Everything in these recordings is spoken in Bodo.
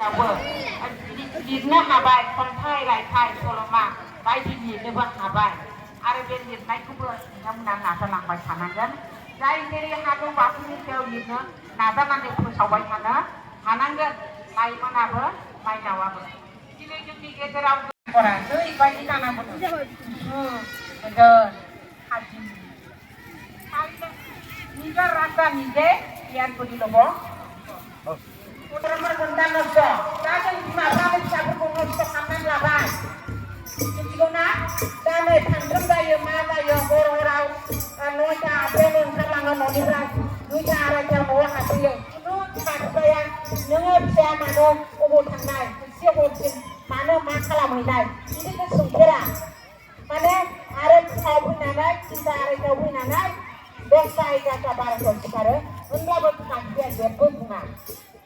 लिरनो हाबाय खन्थाइ रायथाइ सल'मा बायदि लिरनोबो हाबाय आरो बे लिरनायखौबो बिथांमोना नाजालांबाय थानांगोन जाय जेरै हागौ बाथौनि सायाव लिरनो नाजानानै फोसावबाय थानो हानांगोन लाइमोनाबो माइनावाबो दिनै जोंनि गेजेराव ओरैबायदि जानांगौ निजा राजा निजे गियान गुदि दङ Orang berbentar nafsu, kadang masa mencapai nafsu kapan laban. Jadi nak, dan tantrum gaya mana ya orang-orang, nuja apelun kalangan orang, nuja orang yang mau hati yang, nuja saya, nuja saya mana ubud tanai, siapa pun mana masalah menai, ini tu sungkira. Mana ada kau nanai, kita ada kau nanai, desa ika kabar kau sekarang, anda bertukar dia berpunga.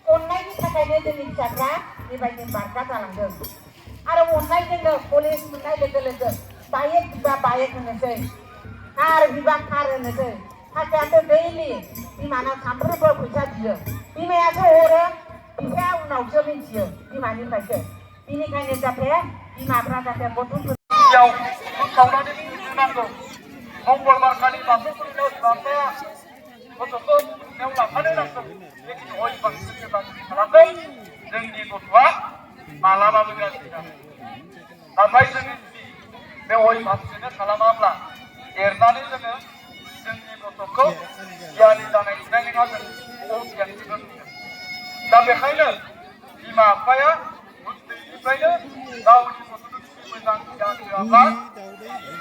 Online थाखायनो जोंनि फिसाफ्रा बेबायदि बारगा जालांदों आरो अननायजोंनो कलेज मोननाय लोगो लोगो बाइक बिबा बाइक होनोसै कार बिबा कार होनोसै थाखायाथ' दैलि बिमानाव सानफ्रोमबो फैसा बियो बिमायासो हरो बिफाया उनावसो मिथियो बिमानिफ्रायसो बिनिखायनो जाहाथे बिमाफ्रा जाहाथे गथ'फोरखौ खावनानै होनांगौ मंगलबारखालि बाथौ फुजायाव बिमाफ्रा गथ'खौ नेव लांफानो नांगौ गय बांसिन खालामदों जोंनि गथ'आ मालाबाबो गाज्रि जागोन नाथाय जोङो बे गय बांसिन खालामाब्ला देरनानै जोङो जोंनि गथ'खौ गियानि जानाय नुनाय नङा जों बहुद गियानखौबो नुगोन दा बेखायनो बिमा बिफाया उन्दैनिफ्रायनो गावनि गथ'नो मोजां गियान होआब्ला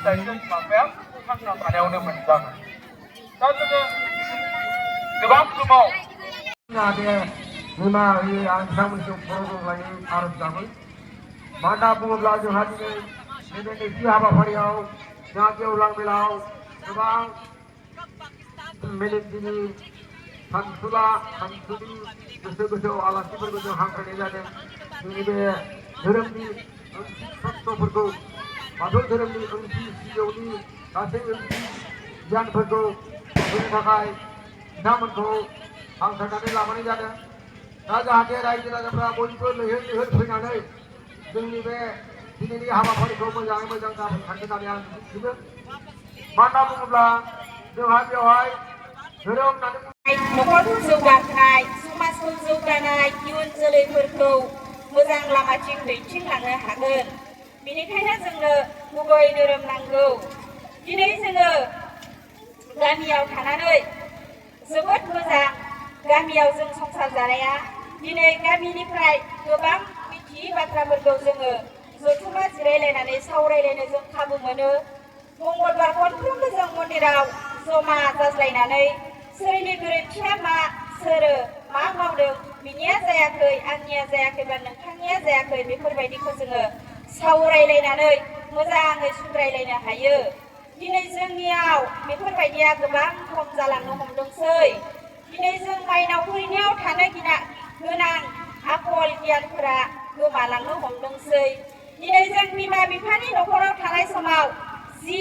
जायखौ बिमा बिफाया थांना थानायावनो मोनजागोन दा जोङो गोबां समाव जाहाथे बिमा आं बिथांमोनखौ खर' गंग्लायै आर'ज गाबो मानो बुङोब्ला जोंहा दिनै नैबे नैथि हाबाफारियाव जोंहा गेवलां मेलाव गोबां मेलेमजिबि सानसुला सानसुलि गोसो आलासिफोरखौ जों हांख्रायनाय जादों जोंनि बे धोरोमनि ओंथि सत्यफोरखौ बाथौ धोरोमनि ओंथि सिजौनि गासै ओंथि गियानफोरखौ होनो थाखाय बिथांमोनखौ हांख्रायनानै लाबोनाय जादों दा जाहाथे रायजो राजाफ्रा बयबो लैहोर लैहोर फैनानै जोंनि बे दिनैनि हाबाफारिखौ मोजाङै मोजां जाफुंसारगोन होननानै आं मिजिंथियो मानो बुङोब्ला जोंहा बेवहाय धोरोम होननानै न'खरखौ जौगाहोनाय समाजखौ जौगानाय इयुन जोलैफोरखौ मोजां लामाथिं दैथिंलांनो हागोन बेनिखायनो जोंनो गुबै धोरोम नांगौ दिनै जोङो गामियाव थानानै जोबोद मोजां गामियाव जों संसार जानाया दिनै गामिनिफ्राय गोबां मिथियै बाथ्राफोरखौ जोङो जथुमा जिरायलायनानै सावरायलायनो जों खाबु मोनो मंगलबार खनफ्रोमबो जों मन्दिराव जमा जाज्लायनानै सोरनि गोरोन्थिया मा सोरो मा मावदों बिनिया जायाखै आंनिया जायाखैबा नोंथांनिया जायाखै बेफोरबायदिखौ जोङो सावरायलायनानै मोजाङै सुद्रायलायनो हायो दिनै जोंनियाव बेफोरबायदिया गोबां खम जालांनो हमदोंसै दिनै जों माइनाव फैनायाव थानो गोनां आखल गियानफोरा गोमालांनो हमदोंसै दिनै जों बिमा बिफानि न'खराव थानाय समाव जि